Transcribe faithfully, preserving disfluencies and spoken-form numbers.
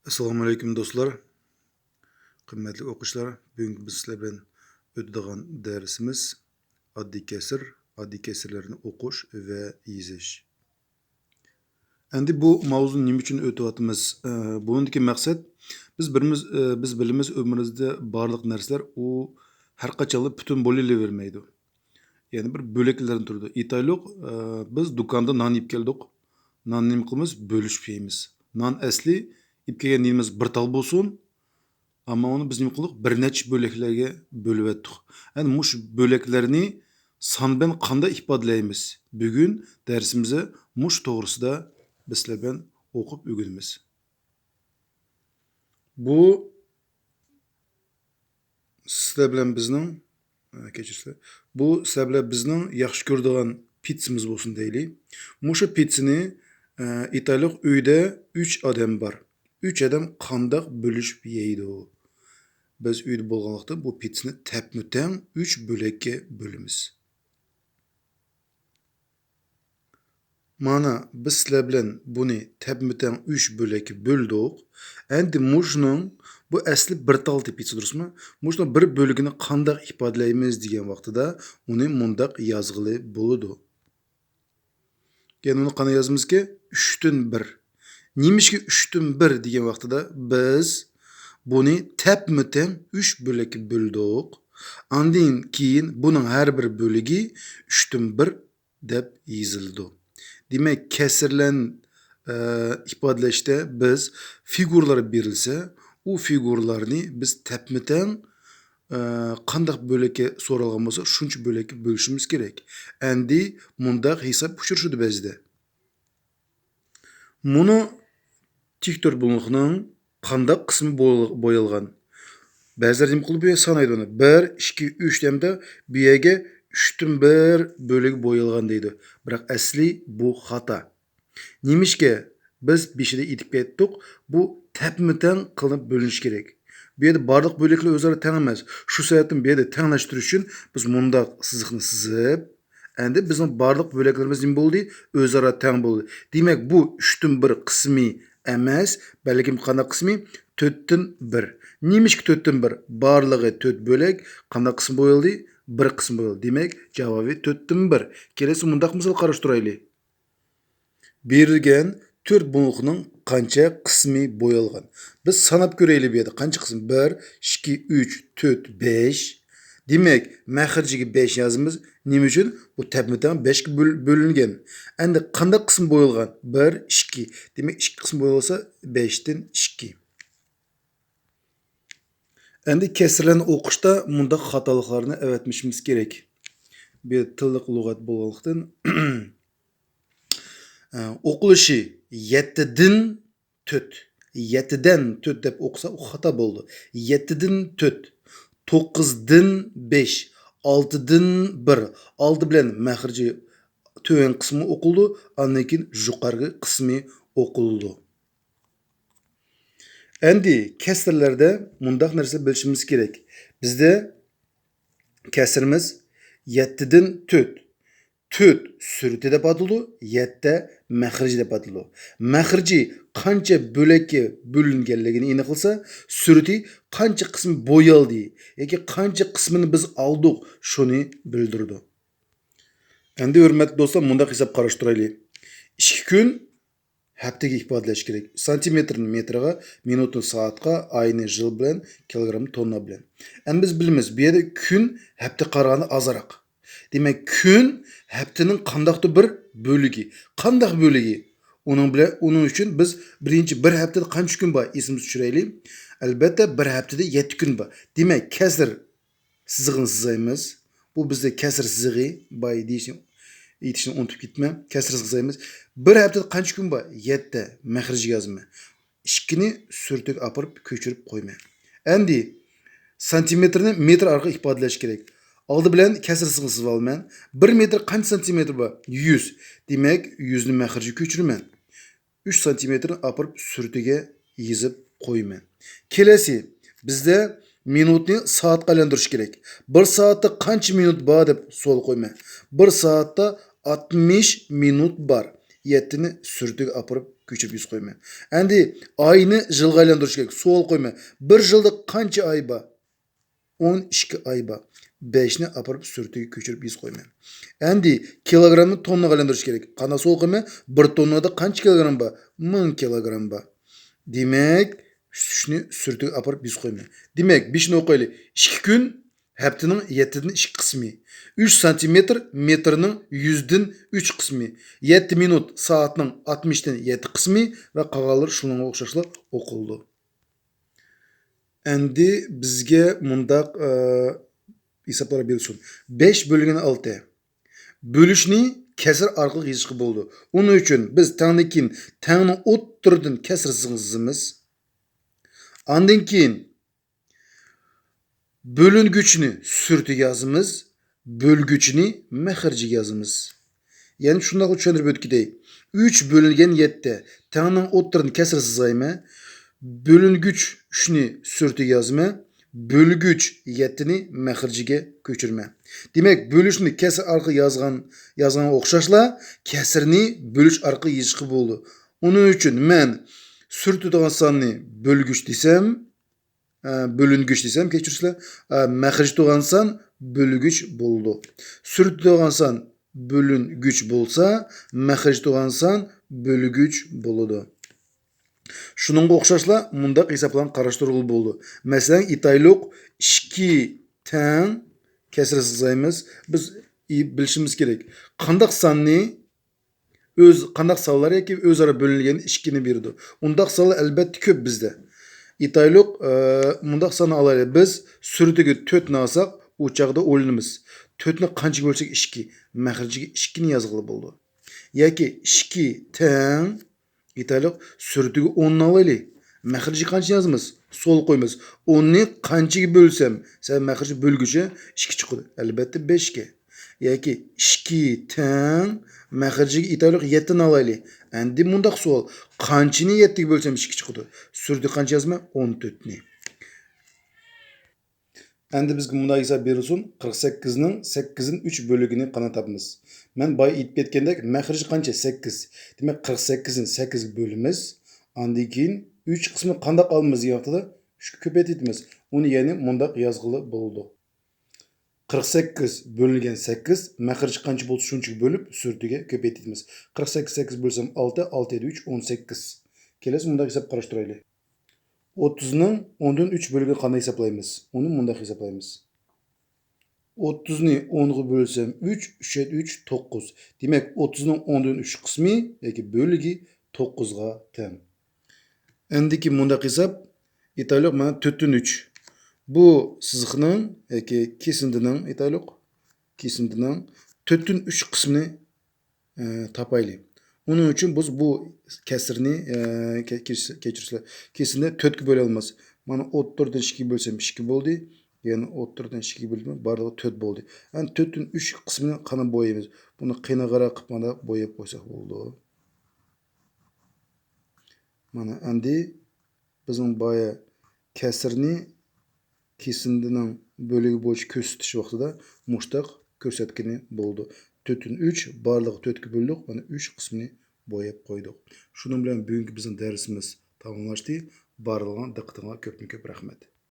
ئەسسالامۇئەلەيكۇم دوستلار، قىممەتلىك ئوقۇغۇچىلار، بۈگۈنكى بىز سىلەر بىلەن ئۆتىدىغان دەرسىمىز ئاددىي كەسىر، ئاددىي كەسىرلەرنى ئوقۇش ۋە يېزىش. ئەمدى بۇ ماۋزۇنى نېمە ئۈچۈن ئۆتۈۋاتىمىز؟ ئە، بۇنىڭدىكى مەقسەت، بىز بىرىمىز، ئە، بىز بىلىمىز، ئۆمرىمىزدە بارلىق نەرسىلەر ئۇ ھەر قاچانلا پۈتۈن بولۇۋېرمەيدۇ. يەنە بىر بۆلەكلەردىن تۇرىدۇ. ئېيتايلۇق، ئە، بىز دۇكاندا نان يەپ كەلدۇق. ناننى نېمە قىلىمىز؟ بۆلۈشۈپ يەيمىز. نان ئەسلى ئېلىپ كەلگەن نېنىمىز بىر تال بولسۇن، ئەمما ئۇنى بىز نېمە قىلدۇق؟ بىر نەچچە بۆلەكلەرگە بۆلۈۋەتتۇق. ئەمدى مۇشۇ بۆلەكلەرنى سان بىلەن قانداق ئىپادىلەيمىز؟ بۈگۈن دەرسىمىزدە مۇشۇ توغرىسىدا بىز سىلەر بىلەن ئوقۇپ ئۆگىنىمىز. بۇ سىلەر بىلەن بىزنىڭ، ئە، كەچۈرسىلەر. بۇ سىلەر بىلەن بىزنىڭ ياخشى كۆرىدىغان پىتسىمىز بولسۇن دەيلى. مۇشۇ پىتسىنى، ئە، ئېيتايلۇق، ئۆيدە ئۈچ ئادەم بار. ئۈچ ئادەم قانداق بۆلۈشۈپ يەيدۇ؟ بىز ئۆيدە بولغانلىقتىن بۇ پىتسىنى تەپمۇتەڭ ئۈچ بۆلەككە بۆلىمىز. مانا، بىز سىلەر بىلەن بۇنى تەپمۇتەڭ ئۈچ بۆلەككە بۆلدۇق. ئەمدى مۇشۇنىڭ، بۇ ئەسلى بىر تال پىتسا، دۇرۇسمۇ؟ مۇشۇنىڭ بىر بۆلىكىنى قانداق ئىپادىلەيمىز دېگەن ۋاقتىدا ئۇنى مۇنداق يازغىلى بولىدۇ. يەنى ئۇنى قانداق يازىمىزكى؟ ئۈچتىن بىر. نېمىشقا ئۈچتىن بىر دېگەن ۋاقتىدا بىز بۇنى تەپمۇتەڭ ئۈچ بۆلەككە بۆلدۇق. ئاندىن كېيىن بۇنىڭ ھەر بىر بۆلىكى ئۈچتىن بىر دەپ يېزىلىدۇ. دېمەك، كەسىرلەن، ئە، ئىپادىلەشتە بىز فىگۇرىلار بېرىلسە، ئۇ فىگۇرىلارنى بىز تەپمۇتەڭ، ئە، قانداق بۆلەككە سورالغان بولسا، شۇنچە بۆلەككە بۆلۈشىمىز كېرەك. ئەمدى مۇنداق ھېساب ئۇچرىشىدۇ بەزىدە. مۇنۇ تىك تۆتبۇلۇڭلۇقنىڭ قانداق قىسمى بويال-، بويالغان؟ بەزىلەر نېمە قىلىدۇ؟ بۇ يەرگە سانايدۇ ئۇنى. بىر، ئىككى، ئۈچ دەمدە بۇ يەرگە ئۈچتىن بىر بۆلىكى بويالغان دەيدۇ. بىراق ئەسلى بۇ خاتا. نېمىشقا؟ بىز بېشىدا ئېيتىپ كەتتۇق، بۇ تەپمۇتەڭ قىلىنىپ بۆلۈنۈشى كېرەك. بۇ يەردە بارلىق بۆلەكلەر ئۆزئارا تەڭ ئەمەس. شۇ سەۋەبتىن بۇ يەردە تەڭلەشتۈرۈش ئۈچۈن بىز مۇنداق سىزىقنى سىزىپ، ئەمدى بىزنىڭ بارلىق بۆلەكلىرىمىز نېمە بولدى؟ ئۆزئارا تەڭ بولدى. دېمەك، بۇ ئۈچتىن بىر قىسمى ئەمەس، بەلكىم قانداق قىسمى؟ تۆتتىن بىر. نېمىشقا تۆتتىن بىر؟ بارلىقى تۆت بۆلەك، قانداق قىسىم بويالدى؟ بىر قىسىم بويالدى. دېمەك، جاۋابى تۆتتىن بىر. كېلەسى مۇنداق مىسال قاراشتۇرايلى. بېرىلگەن تۆت بۇلۇڭلۇقنىڭ قانچە قىسمى بويالغان؟ بىز ساناپ كۆرەيلى بۇ يەردە. قانچە قىسىم؟ بىر، ئىككى، ئۈچ، تۆت، بەش. دېمەك، مەخرىجىگە بەش يازىمىز. نېمە ئۈچۈن؟ بۇ تەپمۇتەڭ بەشكە بۆل-، بۆلۈنگەن. ئەمدى قانداق قىسىم بويالغان؟ بىر، ئىككى. دېمەك، ئىككى قىسىم بويالسا، بەشتىن ئىككى. ئەمدى كەسىرلەرنى ئوقۇشتا مۇنداق خاتالىقلارنى ئەۋەتمىشىمىز كېرەك. بۇ تىللىق لۇغەت بولغانلىقتىن، ئە، ئوقۇلۇشى يەتتىدىن تۆت. يەتتىدىن تۆت دەپ ئوقۇسا، ئۇ خاتا بولىدۇ. يەتتىدىن تۆت، توققۇزدىن بەش، ئالتىدىن بىر. ئالدى بىلەن مەخرىجى تۆۋەن قىسمى ئوقۇلىدۇ، ئاندىن كېيىن يۇقىرىقى قىسمى ئوقۇلىدۇ. ئەمدى كەسىرلەردە مۇنداق نەرسە بىلىشىمىز كېرەك. بىزدە كەسىرىمىز يەتتىدىن تۆت. تۆت سۈرىتى دەپ ئاتىلىدۇ، يەتتە مەخرىجى دەپ ئاتىلىدۇ. مەخرىجى قانچە بۆلەككە بۆلۈنگەنلىكىنى ئېنىقلىسا، سۈرىتى قانچە قىسمى بويالدى ياكى قانچە قىسمىنى بىز ئالدۇق، شۇنى بىلدۈرىدۇ. ئەمدى ھۆرمەتلىك دوستلار، مۇنداق ھېساب قاراشتۇرايلى. ئىككى كۈن ھەپتىگە ئىپادىلەش كېرەك. سانتىمېتىرنى مېتىرغا، مىنۇتنى سائەتقە، ئاينى يىل بىلەن، كىلوگرامنى توننا بىلەن. ئەمدى بىز بىلىمىز، بۇ يەردە كۈن ھەپتە قارىغاندا ئازراق. دېمەك، كۈن ھەپتىنىڭ قانداقتۇر بىر بۆلىكى. قانداق بۆلىكى؟ ئۇنىڭ بىلەن، ئۇنىڭ ئۈچۈن بىز بىرىنچى بىر ھەپتىدە قانچە كۈن بار؟ ئېسىمىزگە چۈشۈرەيلى. ئەلبەتتە، بىر ھەپتىدە يەتتە كۈن بار. دېمەك، كەسىر سىزىقىنى سىزايمىز. بۇ بىزدە كەسىر سىزىقى بار دېيىشنى، ئېيتىشنى ئۇنتۇپ كېتىپمەن. كەسىر سىزىقى سىزايمىز. بىر ھەپتىدە قانچە كۈن بار؟ يەتتە. مەخرىجىگە يازىمەن. ئىككىنى سۈرىتىگە ئاپىرىپ كۆچۈرۈپ قويىمەن. ئەمدى سانتىمېتىرنى مېتىر ئارقىلىق ئىپادىلەش كېرەك. ئالدى بىلەن كەسىر سىزىقىنى سىزىۋالىمەن. بىر مېتىر قانچە سانتىمېتىر بار؟ يۈز. دېمەك، يۈزنى مەخرىجىگە كۆچۈرىمەن. ئۈچ سانتىمېتىرنى ئاپىرىپ سۈرىتىگە يېزىپ قويىمەن. كېلەسى، بىزدە مىنۇتنى سائەتقە ئايلاندۇرۇش كېرەك. بىر سائەتتە قانچە مىنۇت بار دەپ سوئال قويىمەن. بىر سائەتتە ئاتمىش مىنۇت بار. يەتتىنى سۈرىتىگە ئاپىرىپ كۆچۈرۈپ يېزىپ قويىمەن. ئەمدى ئاينى يىلغا ئايلاندۇرۇش كېرەك. سوئال قويىمەن. بىر يىلدا قانچە ئاي بار؟ ئون ئىككى ئاي بار. بەشنى ئاپىرىپ سۈرىتىگە كۆچۈرۈپ يېزىپ قويىمەن. ئەمدى كىلوگرامنى توننىغا ئايلاندۇرۇش كېرەك. قانداق سوئال قويىمەن؟ بىر توننىدا قانچە كىلوگرام بار؟ مىڭ كىلوگرام بار. دېمەك، ئۈچنى سۈرىتىگە ئاپىرىپ يېزىپ قويىمەن. دېمەك، بېشىنى ئوقۇيلى. ئىككى كۈن ھەپتىنىڭ يەتتىدىن ئىككى قىسمى. ئۈچ سانتىمېتىر مېتىرنىڭ يۈزدىن ئۈچ قىسمى. يەتتە مىنۇت سائەتنىڭ ئاتمىشتىن يەتتە قىسمى ۋە قالغانلىرى شۇنىڭغا ئوخشاشلا ئوقۇلىدۇ. ئەمدى بىزگە مۇنداق، ئە، ھېسابلار بېرىلسۇن. بەش بۆلگەن ئالتە. بۆلۈشنى كەسىر ئارقىلىق يېزىشقا بولىدۇ. ئۇنىڭ ئۈچۈن بىز تەڭدىن كېيىن تەڭنىڭ ئوتتۇرىدىن كەسىر سىزىقىنى سىزىمىز. ئاندىن كېيىن بۆلۈنگۈچنى سۈرىتىگە يازىمىز، بۆلگۈچنى مەخرىجىگە يازىمىز. يەنە شۇنداقلا چۈشەندۈرۈپ ئۆتۈپ كېتەي. ئۈچ بۆلۈنگەن يەتتە تەڭنىڭ ئوتتۇرىدىن كەسىر سىزايمەن. بۆلۈنگۈچ ئۈچنى سۈرىتىگە يازىمەن. بۆلگۈچ يەتتىنى مەخرىجىگە كۆچۈرىمەن. دېمەك، بۆلۈشنى كەسىر ئارقىلىق يازغان، يازغانغا ئوخشاشلا، كەسىرنى بۆلۈش ئارقىلىق يېزىشقا بولىدۇ. ئۇنىڭ ئۈچۈن مەن سۈرتىدىغان ساننى بۆلگۈچ دېسەم، ئە، بۆلۈنگۈچ دېسەم، كەچۈرۈسىلەر، ئە، مەخرىج تۇغان سان بۆلگۈچ بولىدۇ. سۈرتىدىغان سان بۆلۈنگۈچ بولسا، مەخرىج تۇغان سان بۆلگۈچ بولىدۇ. شۇنىڭغا ئوخشاشلا مۇنداق ھېسابلارنى قاراشتۇرغىلى بولىدۇ. مەسىلەن، ئېيتايلۇق، ئىككى تەڭ كەسىر سىزايمىز. بىز ئى-، بىلىشىمىز كېرەك. قانداق ساننى ئۆز، قانداق سانلار ياكى ئۆزئارا بۆلۈنگەن ئىككىنى بېرىدۇ. ئۇنداق سانلار ئەلۋەتتە كۆپ بىزدە. ئېيتايلۇق، ئە، مۇنداق ساننى ئالايلى. بىز سۈرىتىگە تۆتنى ئالساق، ئۇ چاغدا ئويلىنىمىز. تۆتنى قانچىگە بۆلسەك ئىككى، مەخرىجىگە ئىككىنى يازغىلى بولىدۇ. ياكى ئىككى تەڭ، ئېيتايلۇق، سۈرىتىگە ئوننى ئالايلى. مەخرىجىگە قانچە يازىمىز؟ سوئال قويىمىز. ئوننى قانچىگە بۆلسەم، سەۋەبى مەخرىجى بۆلگۈچى ئىككى چىقىدۇ. ئەلۋەتتە، بەشكە. ياكى ئىككى تەڭ مەخرىجىگە ئېيتايلۇق يەتتىنى ئالايلى. ئەمدى مۇنداق سوئال. قانچىنى يەتتىگە بۆلسەم ئىككى چىقىدۇ؟ سۈرىتىگە قانچە يازىمەن؟ ئون تۆتنى. ئەمدى بىزگە مۇنداق ھېساب بېرىلسۇن، قىرىق سەككىزنىڭ سەككىزدىن ئۈچ بۆلگىنى قانداق تاپىمىز؟ مەن بايا ئېيتىپ كەتكەندەك، مەخرىجى قانچە؟ سەككىز. دېمەك، قىرىق سەككىزنى سەككىزگە بۆلىمىز. ئاندىن كېيىن ئۈچ قىسمىنى قانداق ئالىمىز دېگەن ۋاقتىدا ئۈچكە كۆپەيتىمىز. ئۇنى يەنى مۇنداق يازغىلى بولىدۇ. قىرىق سەككىز بۆلۈنگەن سەككىز، مەخرىجى قانچە بولسا شۇنچىگە بۆلۈپ سۈرىتىگە كۆپەيتىمىز. قىرىق سەككىز، سەككىز بۆلسەم ئالتە، ئالتە يەتتە ئۈچ، ئون سەككىز. كېلەسى مۇنداق ھېساب قاراشتۇرايلى. ئوتتۇزنىڭ ئوندىن ئۈچ بۆلگىنى قانداق ھېسابلايمىز؟ ئۇنى مۇنداق ھېسابلايمىز. ئوتتۇزنى ئونغا بۆلسەم ئۈچ، ئۈچ يەتتە ئۈچ، توققۇز. دېمەك، ئوتتۇزنىڭ ئوندىن ئۈچ قىسمى ياكى بۆلىكى توققۇزغا تەڭ. ئەندىكى مۇنداق ھېساب، ئېيتايلۇق، مانا تۆتتىن ئۈچ. بۇ سىزىقنىڭ ياكى كېسىندىنىڭ، ئېيتايلۇق، كېسىندىنىڭ تۆتتىن ئۈچ قىسمىنى ئە، تاپايلى. ئۇنىڭ ئۈچۈن بىز بۇ كەسىرنى، ئە، كە-، كەچ-، كەچۈرسىلەر. كېسىندە تۆتكە بۆلەلمەس. مانا ئوتتۇرىدىن ئىككىگە بۆلسەم ئىككى بولدى. يەنى ئوتتۇرىدىن ئىككىگە بۆلدۈم، بارلىقى تۆت بولدى. ئەمدى تۆتتىن ئۈچ قىسمىنى قانداق بويايمىز؟ بۇنى قېنىقراق قىلىپ مانا بوياپ قويساق بولىدۇ. مانا ئەمدى بىزنىڭ بايا كەسىرنى كېسىندىنىڭ بۆلۈگى بويىچە كۆرسىتىش ۋاقتىدا مۇشتاق كۆرسەتكىنى بولىدۇ. تۆتتىن ئۈچ، بارلىقى تۆتكە بۆلدۇق، مانا ئۈچ قىسمىنى بوياپ قويدۇق. شۇنىڭ بىلەن بۈگۈنكى بىزنىڭ دەرسىمىز تاماملاشتى. بارلىقىغا دىققىتىڭلارغا كۆپتىن كۆپ رەھمەت.